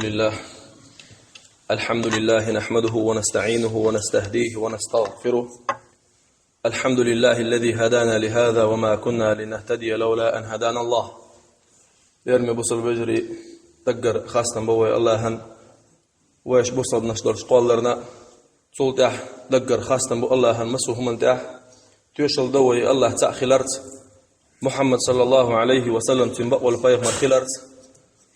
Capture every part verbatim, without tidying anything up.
لله. الحمد لله نحمده ونستعينه ونستهديه ونستغفره. الحمد لله الذي هدانا لهذا وما كنا لنهتدي لولا أن هدانا الله. Лераме бусалба вежарий, даггара хастам бу вай Аллахьан, вай бусалбанаш долчу кхолларна, цул тӀаьхьа даггара хастам бу Аллахьан массо а хӀуманна тӀехь, тоьшалла дан вай Аллахь цхьаъ хиларца, Мухьаммад саллаллаху Ӏалайхи ва саллам цуьнан бакъволу пайхамар хиларца,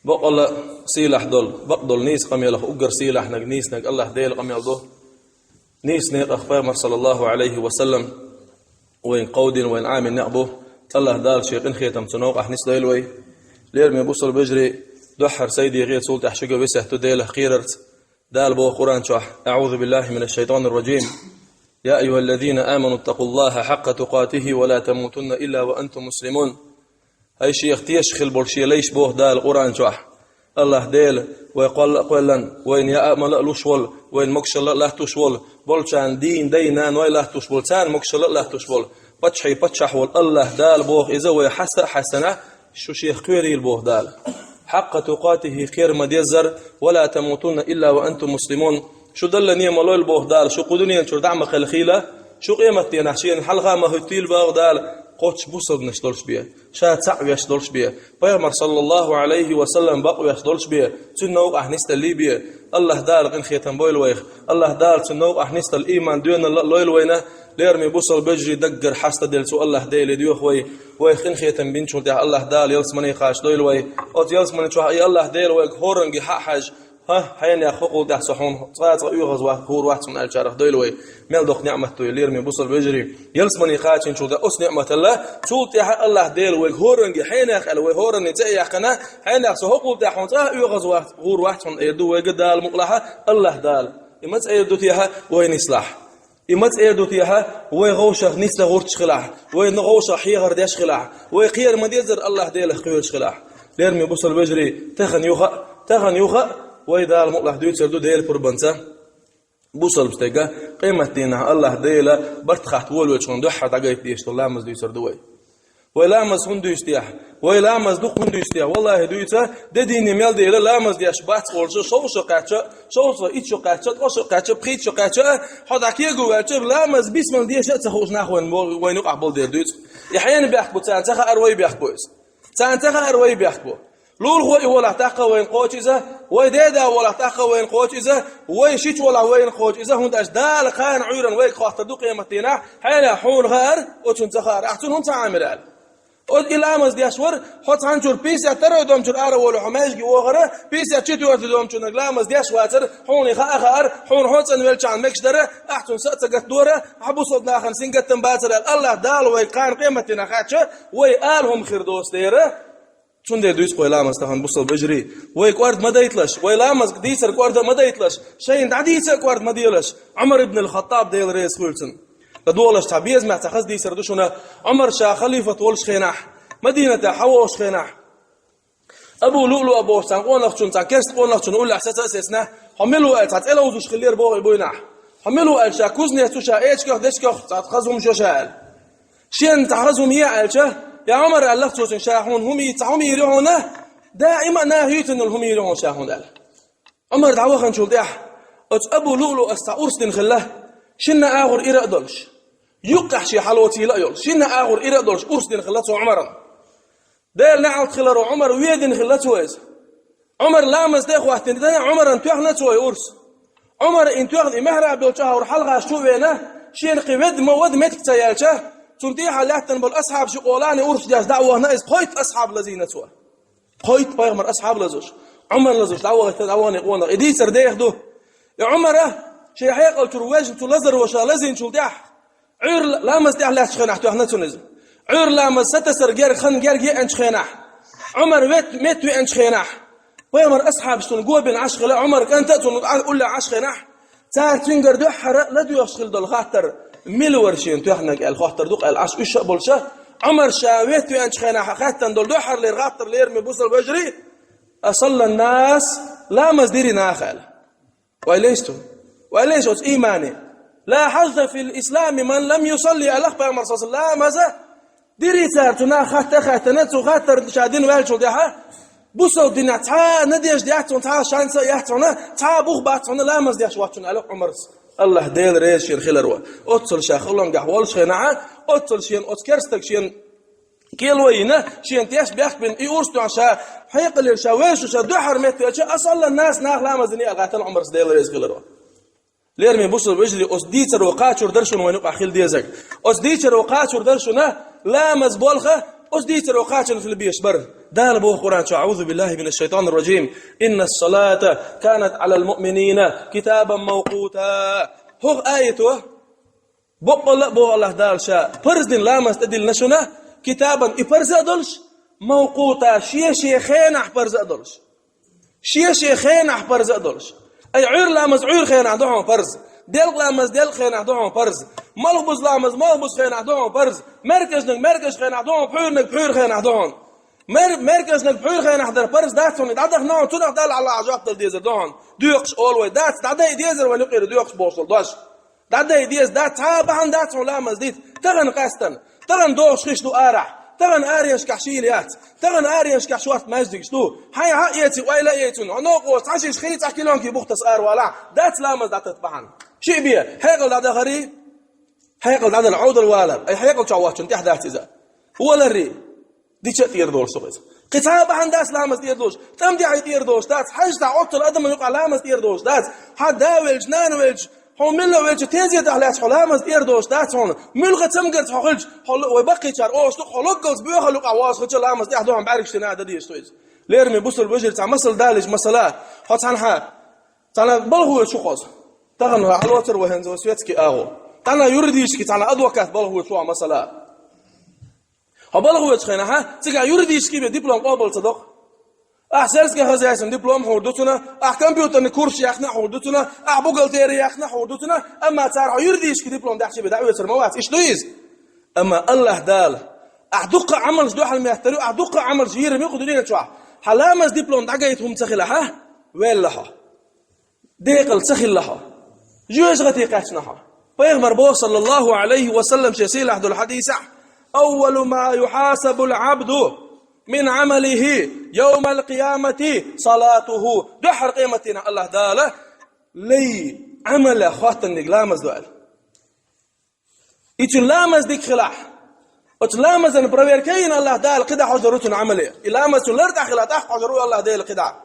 бакъволу сийлахь долу, бакъдолу нийса къамелах уггар сийлахьниг, нийсаниг Аллахь Делан къамел ду. Нийса некъах пайхамар саллаллаху Ӏалайхи ва саллам вайна кховдийна, вайна Ӏамийна некъ бу. Аллахь Дала шен къинхетам цу новкъахь нисдойла вай. Лераме бусалба вежарий, дуьххьара сайн дегӀе, цул тӀаьхьа шуьга весет ду Делах кхерарца. Дала боху Къуръан чохь: أعوذ بالله من الشيطان الرجيم. يا أيها الذين آمنوا اتقوا الله حق تقاته ولا تموتن إلا وأنتم مسلمون. ХӀай шех тешаш хила болу шен лайш, боху Дала Къуръан чохь. Аллахь Дела, вай кхолла а кхоьллина, вайна яа а мала а луш волу, вайна могушалла а латтош волу, болчарна дийна дай-наной латтош болу, царна могушалла а латтош волу, паччахьийн паччахь волу Аллахь Дала боху иза, вай хьаста а хьаьстина, шу шех кхерийла боху Дала. حق تقاته, кхера ма-деззара, ولا تموتن إلا وأنتم مسلمون. Шу даллане ма лойла боху Дала, шу кху дуьнен чуьра дӀа ма кхелхийла, шу къематденахь шена хьалха ма хӀуьттийла боху Дала, кхоччуш бусалбанаш долуш бен, ша цхьаъ веш долуш бен, пайхамар саллаллаху Ӏалайхи ва саллам бакъвеш долуш бен, цуьнан новкъахь нисдаллий бен. Аллахь Дала къинхетам бойла вайх. Аллахь Дала цуьнан новкъахь нисдала ийман доьналла а лойла вайна. Лераме бусалба вежарий, даггара хьаста делла цу Аллахь Деле доьху вай, вайх къинхетам бинчул тӀаьхьа Аллахь Дала ялсамане кхачадойла вай. Оцу ялсамани чохь и Аллахь Дела вайга хӀоранге хьа а хьаьжжа, хӀа, хьенех хӀокхул тӀаьхьа со хьуна цкъа а оьгӀазвахар вац хьуна аьллачарах дойла вай. Мел доккха неӀмат ду и, лераме бусалба вежарий. Ялсамане кхачийначул тӀаьхьа оцу неӀматалла, цул тӀаьхьа Аллахь Дела вайга хӀоранге хьенех аьлла, вай хӀоранна цӀе а яьккхина, хьенех со хӀокхул тӀаьхьа хьуна цкъа а оьгӀазвахар вац хьуна эр ду вайга Дала мукъалахь, Аллахь Дала. И маца эр ду техьа, вай нислахь. И маца эр ду техьа, вай гӀовшах нисдан гӀурташ хилахь, вай гӀовшах хьехар деш хилахь, вай кхера ма-деззара Аллахь Делах кхоьруш хилахь. Лераме бусалба вежарий, тахана юха а, тахана юха а вай Дала мукъалахь дуьйцур ду Делан пурбанца. Бусалба стеган къематдийнахь Аллахь Дела барт хатта волавеллачунна дуьххьара дӀагайта дезаш долу ламаз дуьйцур ду вай. Вай ламаз хӀунда дуьйцу техьа? Вай ламаз дукха хӀунда дуьйцу техьа? Валлахи, дуьйцу, де дийне мел дела ламаз деш бац олуш, шовзткъа шо кхаьчча, шовзткъа итт шо кхаьчча, ткъа шо кхаьчча, пхийтта шо кхаьчча, хьо дӀа кего ваьлча, ламаз бисмал деша а ца хууш нах вайн, вайна юкъахь болу дер дуьйцу. И хьенан бехк бу, царна ца хаьара вай бехк бу иза? Царна ца хаьара вай бехк бу? Лулахо и волахь тӀаккха вайна кхочу иза, вай деда волахь тӀаккха вайна кхочу иза, вай шича волахь вайна кхочу иза, хӀунда аьлча Дала кхана Ӏуьйранна вайга хоттур ду къематдийнахь, хьенех хьуна хаьара, оцунна ца хаьара, ахь цунна хӀунда ца Ӏамира аьлла. Оцу и ламаз деш вара, хьо цхьана чуьра пятьдесят второй дом чуьра ара волу хьо маьждиге вогӀара, пятьдесят четвёртый дом чуьнаг ламаз деш вацара, хьуна и хаа хаьара, хьуна хьо цӀанвеллачарна мегаш дара, ахь цунна са а ца гатдора, ахь бусалба нахана сингаттам бацара аьлла, Аллахь Дала вайга кхана къематдийнахь хаьттича, вай ала хӀума хир доцу дера, Цундела дуьйцу вай ламаз тахана, бусалба вежарий. Вай кӀорда ма дайталаш, вай ламазга дийцар кӀорда а ма дайталаш, шайна дӀадийца а кӀорда ма делаш. Ӏумар ибн ал-Хаттаб, Дела реза хуьлда цунна, ладогӀалаш цхьа безамехь цхьа хаза дийцар ду шуна. Ӏумар ша халифат волуш хенахь, Мадинатехь хьавогӀуш хенахь, Абу Луълуъа бохучу цхьана къонахчунна, цхьана керста къонахчунна уллехь саца а сецна, хьо мила ву аьлла, цхьа цӀе ловзуш хиллера боху и буйнахь. Хьо мила ву аьлла, ша кузнецу, ша эчках, дечках цхьа хаза хӀумаш йо ша аьлла. Шена цхьа хаза хӀума е аьлча, я Ӏумар, аьлла цо цуьнга, ша хьуна хӀума йийца, цхьа хӀума йийр ю хьуна, даима а наха йуьйцина йолу хӀума йийр ю хьуна ша хьуна аьлла. Ӏумар дӀаваханчул тӀаьхьа оцу Абу Луълуъас цхьа урс дина хилла, шинна агӀор ира а долуш, юккъехь шен хьалоцийла а йолуш, шинна агӀор ира а долуш урс дина хилла цо Ӏумарна. Делан неӀалт хиларо, Ӏумар ведина хилла цо иза. Ӏумар ламаз тӀе а хӀоттийна, Ӏумарна тоьхна цо и урс. Ӏумара и тоьхна, и мехьраб йолчу агӀор хьалхаш чу а веана, шена кхин ведда ма вада меттиг ца яьлча, цунна тӀехьа лаьттина болу асхьабаш юкъа лаьцна урс деш дӀа а вахана иза, кхойтта асхьаб лазийна цо. Кхойтта пайхамар асхьаб лазуш, Ӏумар лазуш дӀавахийтина, дӀавахана и къонах. И дийцар деха ду. И Ӏумара шен хьекъал чуьра вежна цу лазаро ша лазийначул тӀаьхьа, Ӏуьйра ламаз тӀехь лаьттачу хенахь тоьхна цунна иза. Ӏуьйра ламаз сатасар герга, хан герга еанчу хенахь, Ӏумар вет-, метта веанчу хенахь, пайхамар асхьабаш цунна го бина Ӏаш хилла, Ӏумар кӀанта а цунна уллехь Ӏаш хенахь, цара цуьнгара дуьххьара ладоьгӀуш хилла долу хаттар, мила вара шена тоьхнарг аьлла хоттур ду-кх аьлла Ӏаш уьш а болуша, Ӏумар ша ветта веанчу хенахь хаьттина долу дуьххьарлера хаттар, лераме бусалба вежарий: «Асаллан нас», ламаз дирий наха аьлла. Вай лайш цу? Вай лайш оцу иймане? «Ла хьазза фил ислами ман лам юсалли», аьлла пайхамар, саллаллаху алейхи ва саллям. Ламаза дирий цара цу наха хатта а хаьттина, цу хаттар ша дина ваьллачул тӀаьхьа, Бусалба динехь цхьа а надежда яц хьуна, цхьа а шанс а яц хьуна, цхьа а бух бац хьуна ламаз деш воцчунна, аьлла Ӏумарс. АллахӀ Дела реза шена хиларх. Оццул ша халонга волуш хенахь, оццул шена оцу керстаг шена кӀело а йина, шена тӀеш бехк бина, и урс тоьхна ша хьекъалера, ша вевзаш, ша дуьххьара меттаелча, асалла нас нах ламаз дина аьлла гӀаттана Ӏумарс, Дела реза хиларх. Лераме бусалба вежарий, оцу дийцаро кхачор дара шуна вайна юкъахь хила дезарг. Оцу дийцаро кхачор дара шуна ламаз болх, оцу дийцаро кхачорна хила безаш бара. Дала боху Къуръан чохь: «АӀузу биллахӀи минаш-шайтӀанир-ражим. Иннас-салата канат Ӏалал-муъминина китабан мавкъута». ХӀокху аято боккъалла а боху АллахӀ Дала ша парз дина ламаз тӀедиллина шуна, китабан, и парз а долуш, мавкъута, шен-шен хенахь парз а долуш. Шен-шен хенахь парз а долуш. Ай, Ӏуьйра ламаз Ӏуьйра хенахь ду хьуна парз. Делкъа ламаз делкъа хенахь ду хьуна парз. Малхбуза ламаз малхбуза хенахь ду хьуна парз. МаьркӀажнаг маьркӀажа хенахь ду хьуна, пхьуьйранаг пхьуьйра хенахь ду хьуна. Мер-, маьркӀажнаг пхьуьйра хенахь дар парз дац хьуна, дӀадахана хьуна, цунах Далла хьалха жоп дала дезар ду хьуна. Доькъуш олу вай, дац, дӀадай дезар вайна юкъера доькъуш бохуш долу дош. ДӀадай деза дац, цхьа а бахьана дац хьуна ламаз дита. Тахана къаьстина. Тахана догӀуш хиш ду арахь. Тахана аренашкахь шийла яц. Тахана аренашкахь шорта маьждигаш ду. Хьайн хьан эций, ойла а эций, хьо новкъа цхьа шиша хи, цхьа килонки бух таса ара валахь, дац ламаз дӀатата бахьана. Шиъ бе, хьекъал дӀадахарий? Хьекъал дӀадала Ӏовдал валар. Ай, хьекъал чохь воцчунна тӀехь дац иза. Валарий? Дича а тӀера долуш ду иза. Кхин цхьа а бахьана дац ламаз тӀера долуш. ТӀам дехьа тӀера долуш дац. Хьаьжцахь оццул адаман юкъахь ламаз тӀера долуш дац. Хьан да велча, нана велча, хьуна милла велча, тезетахь лаьцна хьо ламаз тӀера долуш дац хьуна. Муьлхха цамгарца хьо хилча, хьо ло-, вай баккхийчара олуш ду, хьо логгалц боьхалла юкъахь вогӀуш хилча, ламаз тӀехь ду хьуна бӀаьргаш дина а дан дезаш ду иза. Лераме бусалба вежарий, цхьа масал далийча масала, хьо цхьанхьа, цхьана балха воьдуш ву хьо иза. Тахана хьалоцур ву хӀинца светский агӀо. Цхьана юридически, цхьана адвокат балха воьдуш ву хьо масала. Хьо балха воьдучу хенахь, цигахь юридически бен диплом къобал ца доккху. Ахь сельскохозяйственный диплом хьур ду цунах, ахь компьютерный курс яьккхина хьур ду цунах, ахь бухгалтери яьккхина хьур ду цунах, амма цара хьо юридически диплом даьхчи бен дӀаоьцур ма вац, иштта ду иза. Амма АллахӀ Дала, ахь дуккха а Ӏамалш дуьхьал меттар ю, ахь дуккха а Ӏамалш йийр ма ю кху дуьнен чохь, хьан ламаз диплом дӀагайта хӀума ца хилахь, велла хьо. Декъала ца хилла хьо. Жоьжахате кхаьчна хьо. Пайхамар боху, саллаллаху Ӏалайхи ва саллам, шен сийлахь долу хьадисехь: «Аввалу ма юхьасабул Ӏабду мин Ӏамалихи йовмал къиямати салатуху». Дуьххьара къематдийнахь АллахӀ Дала лай Ӏамалех хоттаниг ламаз ду аьлла. И цуьнан ламаз дика хилахь, оцу ламазан проверка йина АллахӀ Дала кхидӀа хьожур ву цуьнан Ӏамале. И ламаз цуьнан лартӀахь хилахь, тӀаккха хьожур ву АллахӀ Дела кхидӀа.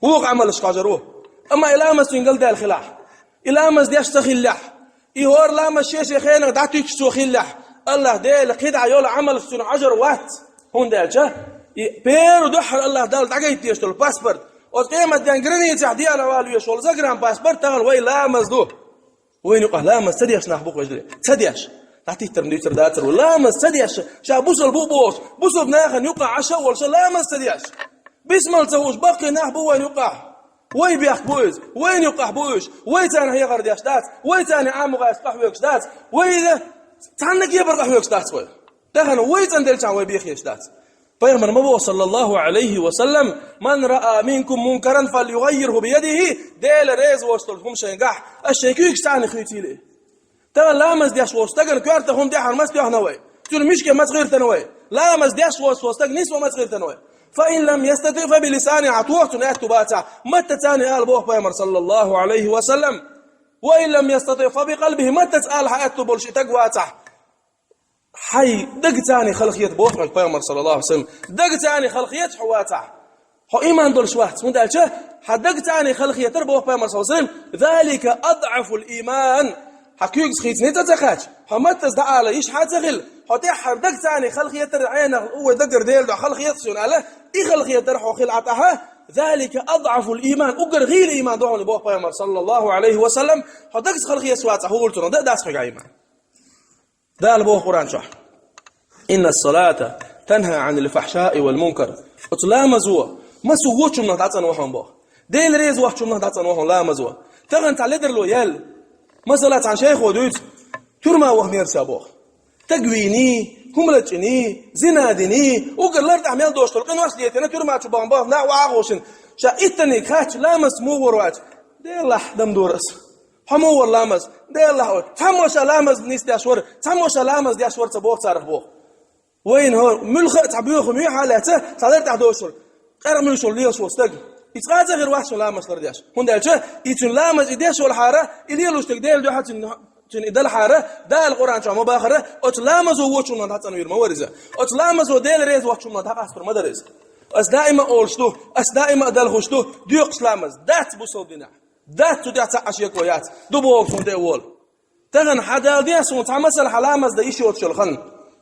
Вукху Ӏамалшка хьожур ву. Амма и ламаз цуьнан галдаьлла хилахь, и ламаз деш ца хиллехь, и хӀора ламаз шен-шен хенах дӀатуьйцуш цо хиллехь, АллахӀ Дела кхидӀа йолу Ӏамалш цуьнан хьожур вац. ХӀунда аьлча и первый дуьххьара АллахӀ Дала дӀагайта дезаш долу паспорт, оцу къематден границехь дӀавала везаш волу загранпаспорт тахана вай ламаз ду. Вайна юкъахь ламаз ца деш нах бу-кх, вежарий. Ца деш. ДӀатиттар-м дуьйцур дацар вай. Ламаз ца деш, ша бусалба ву бохуш, бусалба нахана юкъахь Ӏаш а волуш, ламаз ца деш. Бисмал ца хууш баккхий нах бу вайна юкъахь. Вай бехк бу иза. Вайна юкъахь бу уьш. Вай царна хьехар деш дац. Вай царна Ӏамо гӀайса къахьоьгуш дац. Вай цхьанна кепара къахьоьгуш дац вай. Тахана вай цӀанделчахь вай бехъеш дац. Пайхамар ма боху, саллаллаху Ӏалайхи ва саллам: «Ман раа минкум мункаран фалюгаййирху биядихи», Дела реза воцуш долу хӀума шайгахь, аш шайн куьйгаш царна хуьйцийла. Тахана ламаз деш волчу стагана коьрта хӀума тӀаьхьара маца тоьхна вай? Цуьнан мишке маца гӀиртина вай? Ламаз деш волчу стаг нисо маца гӀиртина вай? «Фа ин лам ястати фа би лисани», хьан тоха цунна аьтту бацахь, матта царна ала боху пайхамар, саллаллаху Ӏалайхи ва саллам. «Ва ин лам ястати фа би къалбихи», маттаца ала хьан аьтту болуш и стаг вацахь. Хьайн дагца царна халахета боху хьоьга пайхамар, саллаллаху Ӏалайхи ва саллам. Дагца царна халахета хьо вацахь. Хьо иман долуш вац. ХӀунда аьлча хьан дагца царна халахетар боху пайхамар, саллаллаху Ӏалайхи ва саллам. «Залика адӀафул иман». Хьан куьйгаш хийцина цӀа ца кхаьчча, хьо маттаца дӀаала йиш хьан ца хилла, хьо тӀаьххьара дагца царна халахетар Ӏенах, вай даггара Дела дуьхьа халахета суна аьлла, и халахетар хьо хилла Ӏа тӀаьхьа. «Залика адӀафул иман». Уггар гӀийла иман ду хьуна боху пайхамар, саллаллаху Ӏалайхи ва саллам. Хьо дагца халахеташ вацахь, хӀун хуьлу цунах? Дан дац хьоьга Ӏа иман. Дала боху Къуръан чохь: «Инна салата танха Ӏанил фахьшаи вал мункар». Оцу ламазо массо а вочу хӀуманах дӀацӀанван хьуна боху. Дела реза воцчу хӀуманах дӀацӀанван хьуна ламазо. Тахана цхьа ледарло яьлла. Масала, цхьана шайхо дуьйцу, туьрма вахнера ша боху. Стаг вийний, хӀума лачкъиний, зина диний, уггар лартӀехь мел доцуш долу къинош летийна, туьрма чу бахна, бахна, нах вахьа а ховшина. Ша иттаниг хаьттича, ламазца муха вара вац? Делахь, дам дора ас. Хьо муха вара ламаз? Делахь, ой, цхьаммо ша ламаз нисдеш вара, цхьаммо ша ламаз деш вара ца боху царах боху. Вайна хӀора муьлхха а цхьа боьха муьхьа а лаьцна, цхьа лартӀехь доцуш вара. къаркъа муьлш йолу лелаш волу стаг. И цкъа а ца хир вац шуна ламаз лардеш. ХӀунда аьлча и цуьнан ламаз и деш волхьара, и лелош стаг Делан дуьхьа цуьнан, цуьнан и далхьара, Дала Къуръан чохь ма бахара, оцу ламазо вочу хӀуманна дӀацӀанвийр ма вара иза. Оцу ламазо Дела реза воцчу хӀуманна дӀакъастор ма дара иза. Ас даима а олуш ду, ас даима а далхуш ду, доькъуш ламаз дац бусалба динехь. Дац цу тӀехь цхьа а шеко яц. Ду боху суна тӀе а волу. Тахана хьан Дала ден суна цхьа масал хьан ламаз дан йиш йоцуш йолу хан.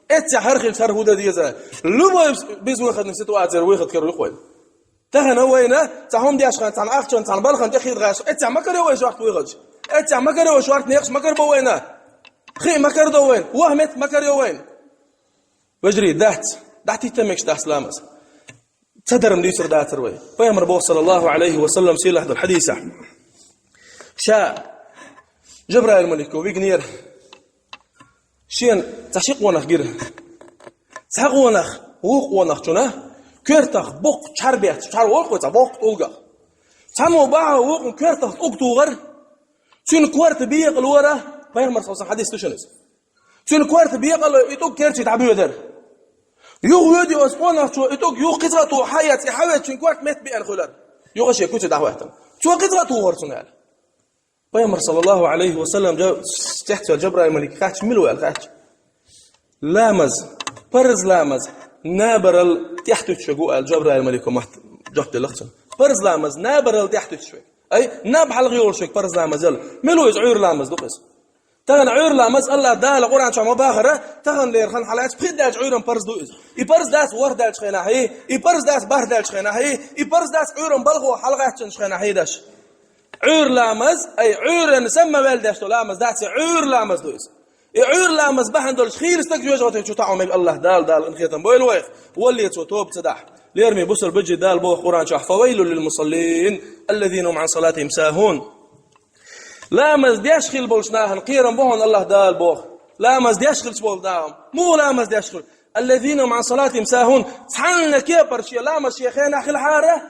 Эццехь хӀара хилча хӀара хӀун дан деза? Любой безвыходный ситуацера выход хир ю вайна. Тахана вайна цхьа хӀума деш хан, цхьана ахчанна, цхьана балхана тӀе хир гӀаш, эццехь ма карайо вай шорта выходаш. Эццехь ма карайо вай шорта некъаш ма карабо вайна. Хи ма карадо вайна, ваха меттиг ма карайо вайна. Вежарий, дац, дӀатитта мегаш дац ламаз. Ца дарна дуьйцур дацара вай. Пайхамар боху, саллаллаху Ӏалайхи ва саллам, сийлахь долу хьадисехь. Ша Жабраил малико вигнера. Шена цхьа ши къонах гира. Цхьа къонах вукху къонахчунна коьртах боккха чхьар бетташ, чхьар волу кхо цхьа боккха тӀулгах. Цхьаммо бахьа вукхун коьртах тӀулг тухара, цуьнан корта бекъалора, пайхамар, саллаллаху Ӏалайхи ва саллам, хьадис ду шуна иза. Цуьнан корта бекъало и тӀулг керчи дӀабоьдара. Юха воьду оцу къонахчо и тӀулг юха кхин цкъа а тухуш хьаэца, и хьавеъча цуьнан корта метта беана хуьлура. Юха шен куьцах дӀахӀоьттина. Цо кхин цкъа а тухура цунна аьлла. Пайхамар, саллаллаху Ӏалайхи ва саллам, жа-, цецваьлла Жабраил малик хаьттича, мила ву аьлла хаьттича. Ламаз, парз ламаз, набарал тӀехтуьттуш верг ву аьлла Жабраил малико мотт жоп делла цунна. Парз ламаз, набарал тӀехтуьттуш верг. Ай, наб хьалха йолуш верг парз ламаз яла. Мила ву иза, Ӏуьйра ламаз ду-кх иза. Тахана Ӏуьйра ламаз Аллах Дала Къуръан чохь ма бахара, тахана лерхана хьалаьцча пхи даьлча Ӏуьйран парз ду иза. И парз дац ворхӀ даьлча хенахь, и парз дац бархӀ даьлча хенахь, и парз дац Ӏуьйран балхо хьалагӀаьттинчу хенахь даш. Ӏуьйра ламаз, ай, Ӏуьйран самма ваьлла деш долу ламаз дац, и Ӏуьйра ламаз ду иза. И Ӏуьйра ламаз бахьана долуш хийла стаг жоьжахатин чу таӀо мега Аллах Дала, Дала къинхетам бойла вайх, валле цо тоба ца дахь. Лераме бусалба вежарий, Дала боху Къуръан чохь: «Фавайлул лил мусаллин, аллазина гьум ан салатихим сахун». Ламаз деш хилла болчу нахана кхерам бу хьуна, Аллах Дала боху. Ламаз деш хилча болу нахана. Муха ламаз деш хилла? Аллазина гьум ан салатихим сахун. Цхьанна кепара шен ламаз шен хенахь хилахьара,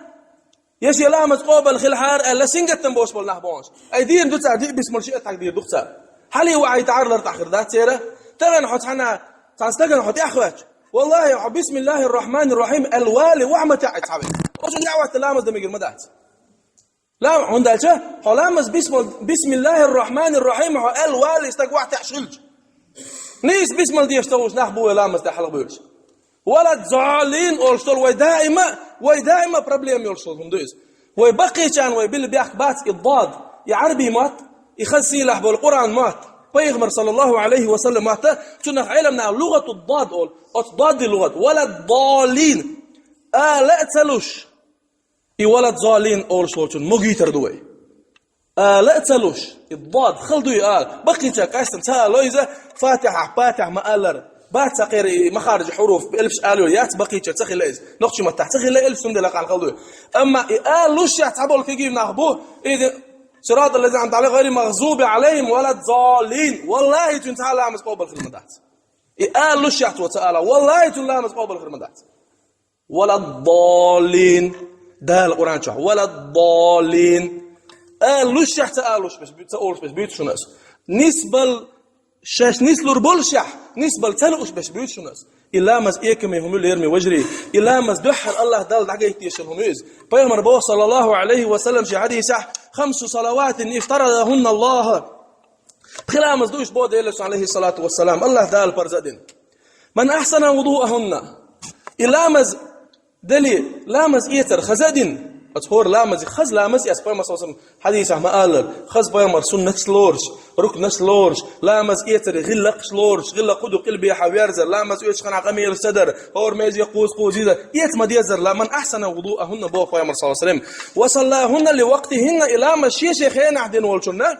я шен ламаз къобал хилахьара аьлла, сингаттам болуш болу нах бохуш. Ай, дийр ду цара, диъ бисмал шиъ а тхьаг дийр ду цара. Хьалий вахьайтахьара лартахь хир дац церан. Тахана хьо цхьана, цхьана стагана хьо тӀаьхьахӀоьттича, валлахи, хьо бисмиллахир рахманир рахим аьлла вале, вахьа ма таьӀи цхьа вай. Оцунна яа ваьтта ламаз дан мегар ма дац. Лам-, хӀунда аьлча хьо ламаз бисмал-, бисмиллахир рахманир рахим хьо аьлла вале, стаг вахьа таьӀаш хилча. Нийса бисмал деш ца волуш нах бу вай ламаз тӀехь хьалха буьйлуш. Вала золин олуш долу вай даима, вай даима проблема йолуш долу хӀума ду иза. Вай баккхийчарна вай билла бехк бац и дод, и Ӏарбий мотт, и хаза сийлахь болу Къуръан мотт, пайхамар, саллаллаху Ӏалайхи ва саллам, мотт, цунах Ӏеламнаха лугъату дод олу, оцу додди лугъат, вала долин, ала а ца луш. И вала золин олуш волчун могуьйтар ду вай. Ала а ца луш, и дод хала дуй ала. Баккхийча къаьстина ца ало иза, Фатихьа, Патихьа ма аллара. Бац цхьа кхера и махаржи хьуруф, элпаш ала йолу, яц баккхийча ца хилла иза. Нохчи маттахь ца хилла элпаш, цундела кхана хала дуй. Амма и ала луш яц цхьаболу кегийр нах бу, и сиратал лазина анъамта Ӏалайхим, гӀайрил магӀзуби Ӏалайхим вала золин. Валлахи, цуьнан цхьа а ламаз къобал хир ма дац. И ала луш яц цо ца ала. Валлахи, цуьнан ламаз къобал хир ма дац. Вала долин. Дала Къуръан чохь. Вала долин. Ала лушшехь ца алуш беш, ца олуш беш, буьйцу шуна ас. Нисбал шаьш нислур болшехь, нисбал ца лууш беш, буьйцу шуна ас. И ламаз экаме хӀума ю, лераме вежарий. И ламаз дуьххьара Аллах Далла дӀагайтдеш хӀума ю иза. Пайхамар боху, саллаллаху Ӏалайхи ва саллам, шен хьадисехь: «Хамсу салаватин ифтарадахунна Аллах». Пхи ламаз ду уьш, боху Делан Элчано, алейхиссалату вассалам, Аллах Дала парза а дина. «Ман ахсана вудуахунна». И ламаз дели, ламаз эцар хаза а дина. Оцу хӀора ламазе, хаза ламаз эцар, пайхамар, саллаллаху алейхи ва саллам, хьадисехь ма-аллара, хаза пайхамар суннаташ лоруш, рукнаш лоруш, ламаз эцаре гӀиллакхаш лоруш, гӀиллакх хӀун ду, къилбехьа верзар, ламаз оьцуш хенахь къамелаш ца дар, хӀора мезе кхуза-кхуза йизар, эца ма дезар, ла ман ахсана вудуахунна, боху пайхамар, саллаллаху алейхи ва саллам. Ва саллахунна ли вактихинна, и ламаз шен-шен хенахь дина волчунна,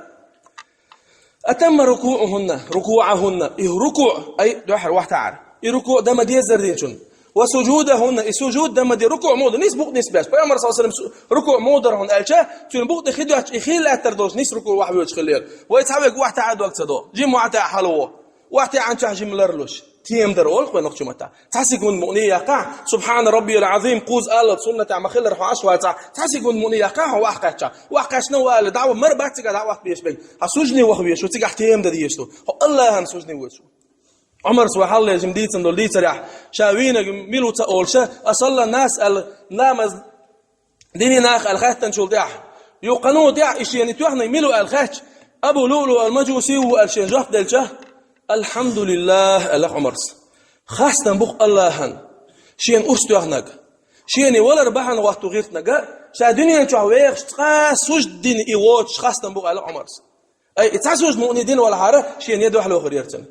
«Атамма рукуъухунна, рукуъахунна». И рукуъ, ай, дуьххьара вахьтаӀара. И рукуъ дан ма дезара динчун. «Ва сужудахунна», и сужуд дан ма де, рукуъ муха ду, нис букъ нис беш. Пайхамар, саллаллаху алейхи ва саллам, су-, рукуъ муха дара хьуна аьлча, цуьнан букъ тӀе хи доьттуш, и хи лаьттар долуш, нис рукуъ вахьа воьдуш хиллера. Вай цхьа вега вахьтаӀа дог ца до. Жимма вахьтаӀа хьалаво. ВахьтаӀанчохь жимма ларлуш. Тема дар олу-кх вай нохчи маттахь. Цхьа секунд мукъане яккхахь, «Субхана раббиял азим», кхуза аллал суннатехь ма-хиллара хьо Ӏаш вацахь, цхьа секунд мукъане яккхахь хьо вахкхаьчча. Вахкхаьчна вала, дӀа мара бац цига дӀа вахка веш берг. Хьан сужуде ваха везаш ву, цигахь тема дан дезаш ду. Хьо Аллахьан сужуде воьдуш ву. Ӏумарс вай хьалха жим дийцина долу дийцарехь, ша вийнарг мила ву ца олуш, а салла нас аьлла, ламаз динарг нах аьлла хаьттинчул тӀаьхьа, юха кхано тӀаьхьа и шена тоьхнарг мила ву аьлла хаьттича, Абу Луълуъ ал-Мажуси ву аьлла шена жоп делча, «Алхьамдулиллах», аьлла Ӏумарс. Хастам бу-кх Аллахьан, шена урс тоьхнарг, шена валар бахьана хӀотто гӀиртинарг, ша дуьнен чохь вехаш цкъа а сужда дина и воцуш хастам бу-кх аьлла Ӏумарс. Ай, и цхьа сужда мукъане дина валахьара, шена я дуьхьал вахар яра цуьнан.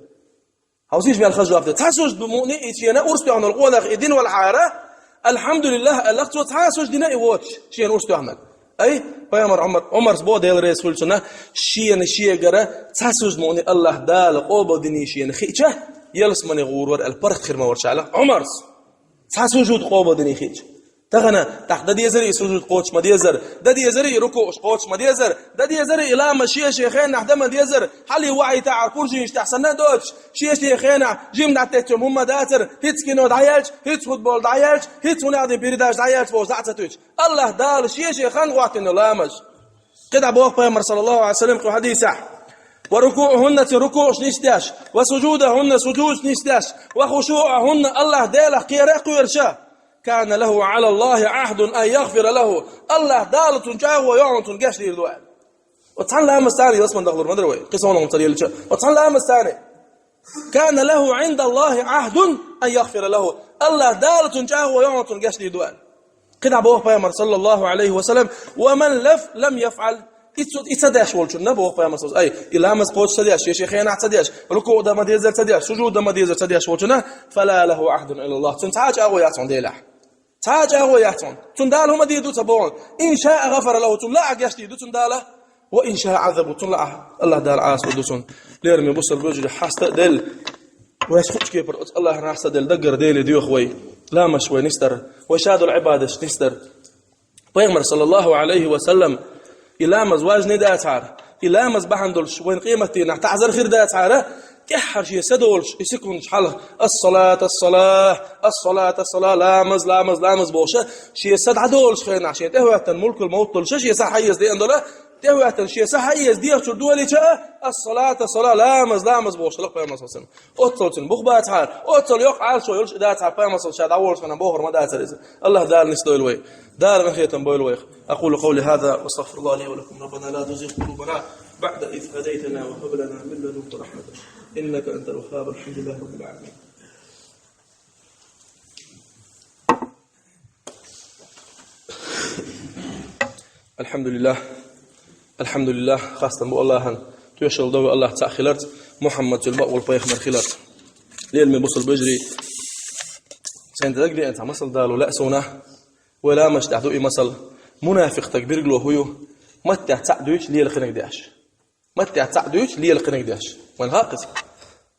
Хьовсийша мел хаза жоп ду. Цхьа сужда мукъане и шена урс тоьхна волу къонах и дина валахьара, «Алхьамдулиллах», аьлла-кх цо, цхьа а сужда дина и воцуш, шена урс тоьхнарг. Ай, пайхамар Ӏумар, Ӏумарс боху, Дела реза хуьлда цунна, шена шегара цхьа сужда мукъане Аллахь Дала къобалдиний шена хиъча, ялсамане гӀур вара аьлла паргӀат хир ма вара ша аьлла Ӏумарс. Цхьа сужуд къобалдиний хиъча. Тахана тӀаккха дан дезара и сужуд кхочуш ма дезара, дан дезара и рукуъш кхочуш ма дезара, дан дезара и ламаз шен-шен хенахь дан ма дезара, хьалий вахьийтахьара куржийнаш тӀехь санна а доцуш, шен-шен хенахь жима дӀатеттачун хӀумма дацара, хӀинца кино дӀаяьлча, хӀинца футбол дӀаяьлча, хӀинца хӀун аьлла дин передача дӀаяьлча бохуш дӀа а ца туьйсуш. Аллахь Дала шен-шен хан гӀоттина ламаз. КхидӀа боху пайхамар, саллаллаху Ӏалайхи ва саллам, кху хьадисехь: «Ва рукуъухунна», цуьнан рукуъш нисдеш, «ва сужудахунна», сужудаш нисдеш, «ва хушуъухунна», Аллахь Делах кхера а кхоьруш, «кана лаху Ӏала Аллахи Ӏахьдун ан ягӀфира лаху». Аллахь Дала цунна чӀагӀо йо хьуна цунна гечдийр ду аьлла. Оцу цхьана ламаз царна ялсамане дахлур ма дара вай, кхин совнаха ма ца лелча. Оцу цхьана ламаз царна. «Кана лаху Ӏинда Аллахи Ӏахьдун ан ягӀфира лаху». Аллахь Дала цунна чӀагӀо йо хьуна цунна гечдийр ду аьлла. КхидӀа боху пайхамар, саллаллаху Ӏалайхи ва саллам: «Ва ман лам яфӀал». И цу, и ца деш волчунна, боху пайхамар, саллаллаху Ӏалайхи ва саллам, ай, и ламаз кхочуш ца деш, шен-шен хенахь ца деш, рукуъ дан ма дезара ца деш, сужуд дан ма дезара ца деш волчунна, «фала лаху Ӏахьдун Ӏинда Аллах». Цунна цхьа а чӀагӀо яц хьуна Делахь. Цхьа а чӀагӀо яц хьуна. Цунна Дала хӀума дийр ду ца боху. «Ин шаа гӀафара лаху», цунна лаахь гечдийр ду цунна Дала. «Ва ин шаа Ӏаззабаху», цунна лаахь Аллахь Дала Ӏазап ду цунна. Лераме бусалба вежарий, хьаста а делла, вайша кхучу кепара оцу Аллахьна хьаста а делла, даггара Деле доьху вай. Ламазаш вай нисдар, вай ша долу Ӏибадаташ нисдар. Пайхамар, саллаллаху Ӏалайхи ва саллам, и ламаз важный дацахьара, и ламаз бахьана долуш вайна къематдийнахь таӀзар хир дацахьара, тӀаьххьара шен са долуш, и секундаш хьалха: «Ас-салат, ас-салат, ас-салат, ас-салат», ламаз, ламаз, ламаз бохуша, шен са дӀадолуш хенахь, шен тӀехӀоьттина мулкул мовт долуша, шен са хьаэца деана дола, тӀехӀоьттина шен са хьаэца дехачуьра долийча, «Ас-салат, ас-салат», ламаз, ламаз бохуш хилла пайхамар, саллаллаху Ӏалайхи ва саллам. Оццал цуьнан бух бацахьара, оццал йоккха Ӏалашо йолуш и дацахьара, пайхамар, ша дӀаволуш хенахь бохур ма дацара иза. Аллахь Дала нисдойла вай. Дала къинхетам бойла вайх. أقول قولي هذا وأستغفر الله لي ولكم. ربنا لا تزغ قلوبنا بعد إذ هديتنا وهب لنا من لدنك رحمة إنك أنت الوهاب. الحمد لله رب العالمين. Алхьамдулиллах. Алхьамдулиллах, хастам бу Аллахьан, тоьшалла до Аллахь цхьаъ хиларца, Мухьаммад цуьнан бакъволу пайхамар хиларца. Лераме бусалба вежарий, сайн дагадеана цхьа масал дало лаьа суна, вай ламазаш тӀехь ду и масал. Мунафикъ стаг билгало хӀун ю? Маттехь цхьаъ дуьйцуш лела кхиниг деш. Маттехь цхьаъ дуьйцуш лела кхиниг деш. Вайна хаьа иза?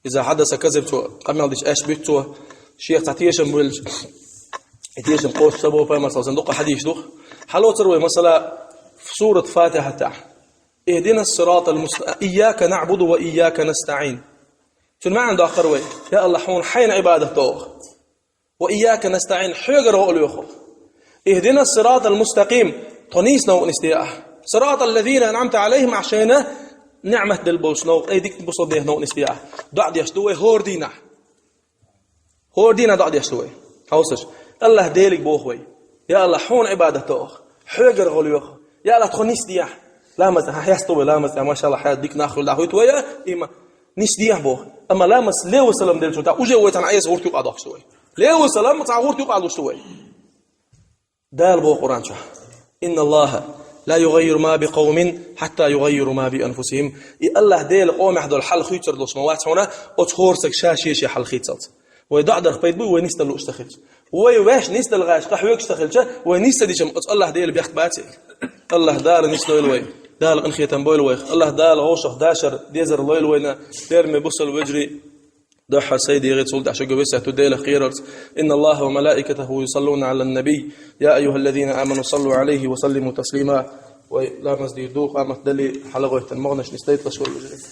«Иза хьадаса казаб», цо къамел дича аьшпа буьту цо, шех цхьа тешам белча, и тешам кхочуш ца боху пайхамар, саллаллаху Ӏалайхи ва саллам, дукха хьадисаш ду. Хьалоцур вай масала сурат Фатихьатехь: «Ихдинас сиратал муста-, ийяка наъбуду ва ийяка настаӀин». Цуьнан маьӀна доккхур вай: «Я Аллахь, хьуна хьайна Ӏибадат до оха. Ва ийяка настаӀин, хьоьгара гӀо лоьху. Ихдинас сиратал мустакъим, тхо нийса новкъа нисде ахь. Сиратал лазина анъамта Ӏалайхим, ахь шайна ниӀмат делла болчу новкъа, ай, дика бусалба нехан новкъа нисде ахь». ДоӀа деш ду вай хӀора дийнахь. ХӀора дийнахь доӀа деш ду вай. Хьовсаш, Аллахь Делига боху вай: «Я Аллахь, хьуна Ӏибадат до оха. Хьоьгара гӀо лоьху. Я Аллахь, тхо нисдехьа». Ламаз тӀехь хьаьста вай, ламаз тӀехь, машаллахь, хьаьста дика нах хуьлу, дӀахуьйту вай, а, имма нисдехьа боху. Амма ламаз леву салам деллачул тӀаьхьа уже вай цхьана Ӏеса гӀурт юкъахь дохкуш ду вай. Леву салам, цхьа гӀурт юкъахь луш ду вай. Дала боху Къуръан чохь: «Инна Аллаха ла югаййиру ма би къавмин хьатта югаййиру ма би анфусихим». И Аллахь Дела къомехь долу хьал хуьйцур долуш ма вац хьуна, оцу хӀора стага ша шен-шен хьал хийцалц. Вай доӀа дарх пайда буй, вай нисдала лууш ца хилча. Вай ваьш нисдала гӀаш, кхин хьоьгуш ца хилча, вай нисдича, оцу Аллахь Делан бехк бац и. Аллахь Дала нисдойла вай. Дала къинхетам бойла вайх. Аллахь Дала вовшах дашар, дезар лойла вайна, лераме бусалба вежарий. Дуьххьара сайн дегӀе, цул тӀаьхьа шуьга весет ду Делах кхерарца: «Инна Аллаха ва малаикатаху юсаллуна Ӏалан наби, я айюхаллазина аману саллу Ӏалайхи ва саллиму таслима». Вай ламаз дийр ду, къамат дале, хьалагӀоьттина могӀанаш нисдайталаш вай вежарий.